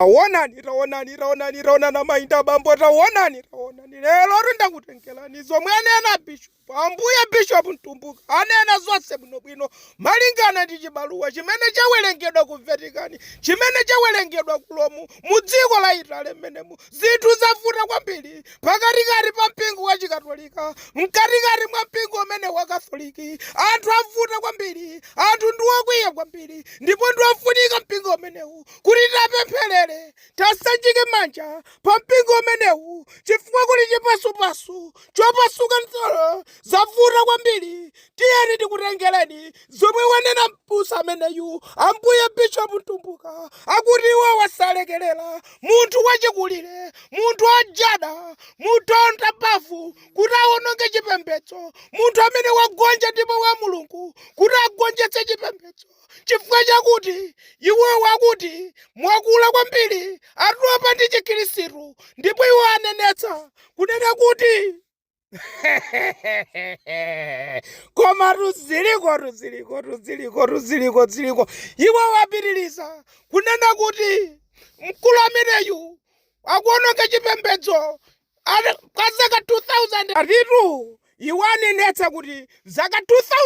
Taonani, taonani, taonani, taonani, amayi ndi abambo, taonani, taonani. Lero ndakutengerani zomwe anena bishop, ambuye Bishop Mtumbuka anena zonse bwinobwino malingana ndi chibaluwa chimene chawerengedwa ku Vatican, chimene chawerengedwa ku Rome, mu dziko la Italy mmenemu. Zinthu zavuta kwambiri pakatikati pa mpingo wa Chikatolika, mkatikati mwa mpingo umene wa Katholiki. Anthu avuta kwambiri, anthu ndi okwiya kwambiri, ndipo ndi ofunika mpingo umenewu kuti tapempherere, tasanjike manja pa mpingo umenewu, chifukwa kuli chipasupasu chopasuka mtsolo. Zavuta kwambiri. Tiyeni tikutengereni zomwe wanena mbusa ameneyu, ambuye Bishop Mtumbuka. Akuti iwo wasalekerera munthu wachikulire, munthu ojada, munthu onta mphamvu kuti awononge chipembedzo, munthu amene wagonja ndipo wa Mulungu kuti agonjetse chipembedzo, chifukwa chakuti iwowo akuti mwakula kwambiri, atopa ndi Chikhristu. Ndipo iwo anenetsa kunena kuti koma tuziliko, tuziliko, tuziliko, tuziliko, ziliko. Iwo wapitiriza kunena kuti mkulu ameneyu akuononga chipembedzo kwa zaka 2000. Atitu iwo anenetsa kuti zaka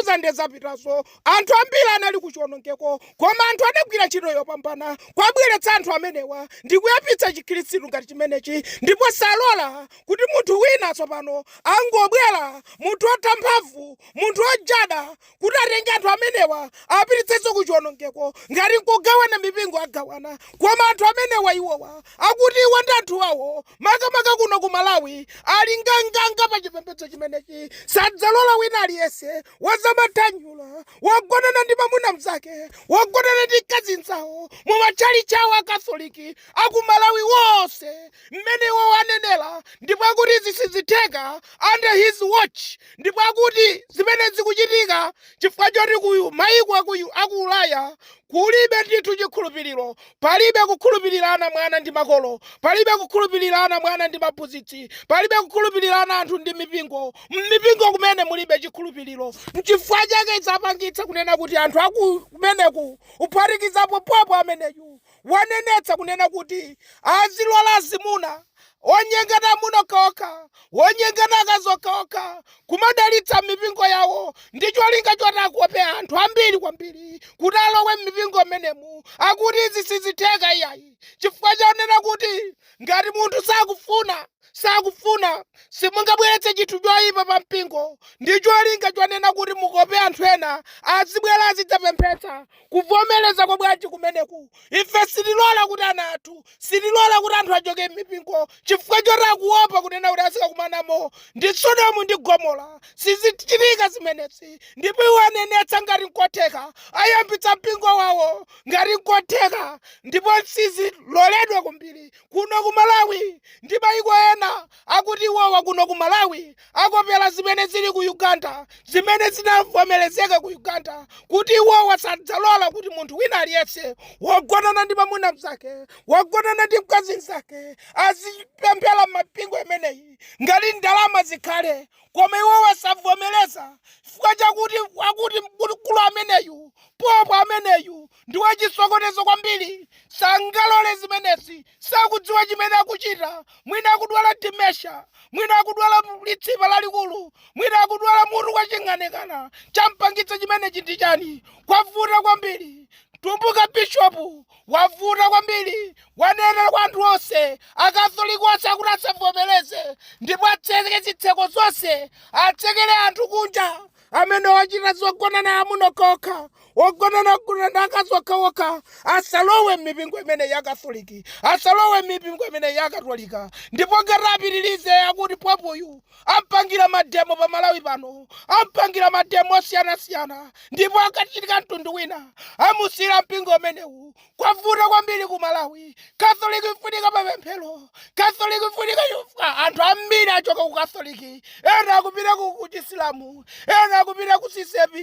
2000 zapitazo anthu ambiri anali kuchiwonongeko, koma anthu adagwira ntchito yopambana kwabweretsa anthu amenewa ndi kuyambitsa Chikhristu ngati chimenechi. Ndipo salola kuti munthu wina tsopano angobwera, munthu otha mphamvu, munthu ojada, kuti atenge anthu amenewa apititsenso kuchiwonongeko. Ngati nkugawana mipingo, agawana, koma anthu amenewa, iwowa akuti iwo ndi anthu awo, makamaka kuno ku Malawi, ali nganganga pa chipembedzo chimenechi. Sadzalola wina aliyense wazamathanyula, wogonana ndi mwamuna mnzake, wogonana ndi mkazi mzawo mu matchalichi awo Akatholiki aku Malawi wonse, mmene iwo anenera. Ndipo akuti izi sizitheka under his watch. Ndipo akuti zimene zikuchitika chifukwa choti ku mayiko aku Ulaya kulibe ndithu chikhulupiriro, palibe kukhulupirirana mwana ndi makolo, palibe kukhulupirirana mwana ndi maphunzitsi, palibe kukhulupirirana anthu ndi mipingo. Mmipingo kumene mulibe chikhulupiriro, nchifukwa chake zapangitsa kunena kuti anthu aku kumeneku, uphatikizapo popo ameneyu, wanenetsa kunena kuti azilola azimuna onyengana amuna okhaokha, wonyengana akazi okhaokha, kumadalitsa mipingo yawo ndi cholinga choti akope anthu ambiri kwambiri kuti alowe m'mipingo mmenemu. Akuti izi sizitheka iyayi, chifukwa chonena kuti ngati munthu sakufuna, sakufuna. Simungabweretse chinthu choyipa pa mpingo ndi cholinga chonena kuti mukope anthu ena azibwera azidzapemphetsa. Kuvomereza kwa bwanji kumeneku? Ife sitilola kuti ana athu, sitilola kuti anthu achoke m'mipingo chifukwa choti akuopa kunena kuti azikakumanamo ndi Sodomu ndi Gomora. Sizichitika zimenezi. Ndipo iwo anenetsa ngati nkotheka ayambitsa mpingo wawo, ngati nkotheka. Ndipo siziloledwa kwambiri kuno ku Malawi ndi mayiko ena. Akuti iwowa kuno ku Malawi akopera zimene zili ku Uganda, zimene zinavomerezeka ku Uganda, kuti iwowa sadzalola kuti munthu wina aliyense wogonana ndi mwamuna mnzake, wogonana ndi mkazi mnzake, azipemphera m'mipingo imeneyi. Ngati ndalama zikhale, koma iwowa savomereza, chifukwa chakuti akuti mkulu ameneyu, popo ameneyu, ndi wachisokonezo kwambiri, sangalole zimenezi, sakudziwa chimene akuchita. Mwina akudwala dementia, mwina akudwala litsipa lalikulu, mwina akudwala mutu waching'aning'ana. Champangitsa chimenechi ndi chani? Kwavuta kwambiri. Mtumbuka bishopu wavuta kwambiri, wanena kwa anthu onse Akatholiki onse akuti asavomereze ndipo atseke zitseko zonse, atsekere anthu kunja amene wachita zogonana amuna okhaokha, wogonana ndi akazi okhaokha, asalowe m'mipingo imene ya Katholiki, asalowe m'mipingo imene ya Katolika. Ndipo ngati apitirize, akuti popuyu ampangira mademo pa Malawi pano, ampangira mademo osiyanasiyana, ndipo akachitika mtundu wina amusiyira mpingo umenewu. Kwavuta kwambiri ku Malawi. Katholiki ifunika mapemphero, Katholiki ifunika, chifukwa anthu ambiri achoka ku Katholiki, ena akupita ku Chisilamu, ena akupita ku CCAP.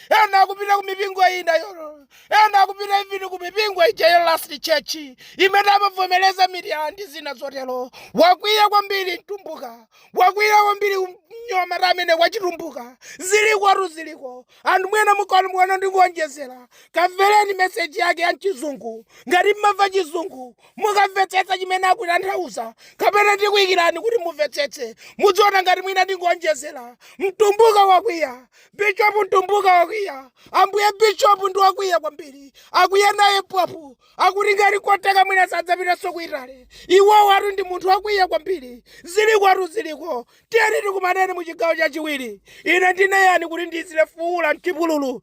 Ena akupita ku mipingo ina yoro, ena akupita even ku mipingo ija ya Last Church imene amavomereza mitiyala ndi zina zotero. Wakwiya kwambiri Mtumbuka, wakwiya kwambiri mnyamata amene wachitumbuka. Ziliko, ziliko. Anthu mwena mukona muona ndikuonjezera. Kamvereni meseji yake ya mchizungu. Ngati mmamva Chizungu, mukamvetsetsa chimene akutanthauza, kapena ndikuyikirani kuti mumvetsetse, mudziona ngati mwina ndikuonjezera. Mtumbuka wakwiya, Bishop Mtumbuka wakwiya. Ambuye Bishop ndi wakwiya kwambiri, akwiya naye Pope. Akuti ngati koteka mwina sadzapitanso ku Italy. Iwowo atu ndi munthu wakwiya kwambiri. Ziliko atu, ziliko. Tiyeni tikumaneni mu chigawo chachiwiri. Ine ndine yani kuti ndizile fuula mchipululu.